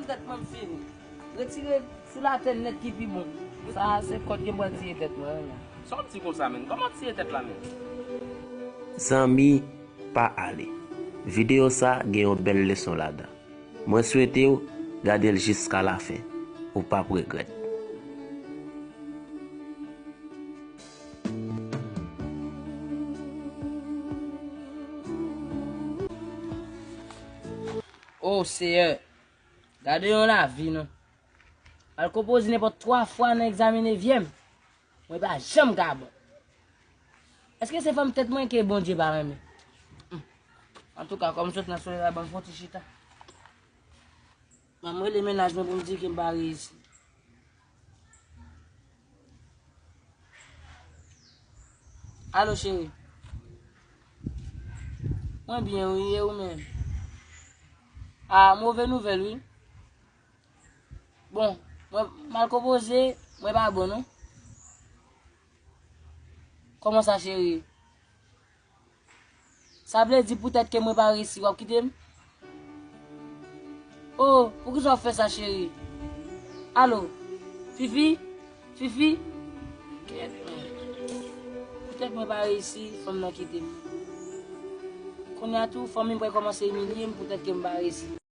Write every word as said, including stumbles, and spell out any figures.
Tèt mwen fini. Retire sou latè nèt ki pi bon. Sa se kòd ke m pral tire tèt mwen, wi. Sa w ap di konsa, menn? Kòman w tire tèt la, menn? Zanmi, pa ale. Videyo sa gen yon bèl leson ladan. Mwen swete w gade l jiska lafen. Ou p ap regrèt. O Seyè, gade yon lavi non. Al konpoze nenpòt twa fwa nan egzamen nevyèm, mwen pa janm ka bon. Èske se fòm tèt mwen ke Bondye pa renmen? Hmm. Antouka, kòm m sot nan solèy la, ban m fè yon ti chita. Ban m rele mennaj mwen pou m di ke m pa reyisi. Alo, cheri. Mwen byen, wi, e ou menm? A, move nouvèl, wi. Bon, mwen m al konpoze, mwen pa bon, non. Kòman sa, cheri? Sa vle di poutèt ke mwen pa reyisi, w ap kite m? O, poukisa w fè sa, cheri? Alo, Fifi? Fifi? Kèt, men. Poutèt mwen pa reyisi, fanm nan kite m. Kounye a tou, fanmi m pral kòmanse imilye m poutèt ke m pa reyisi.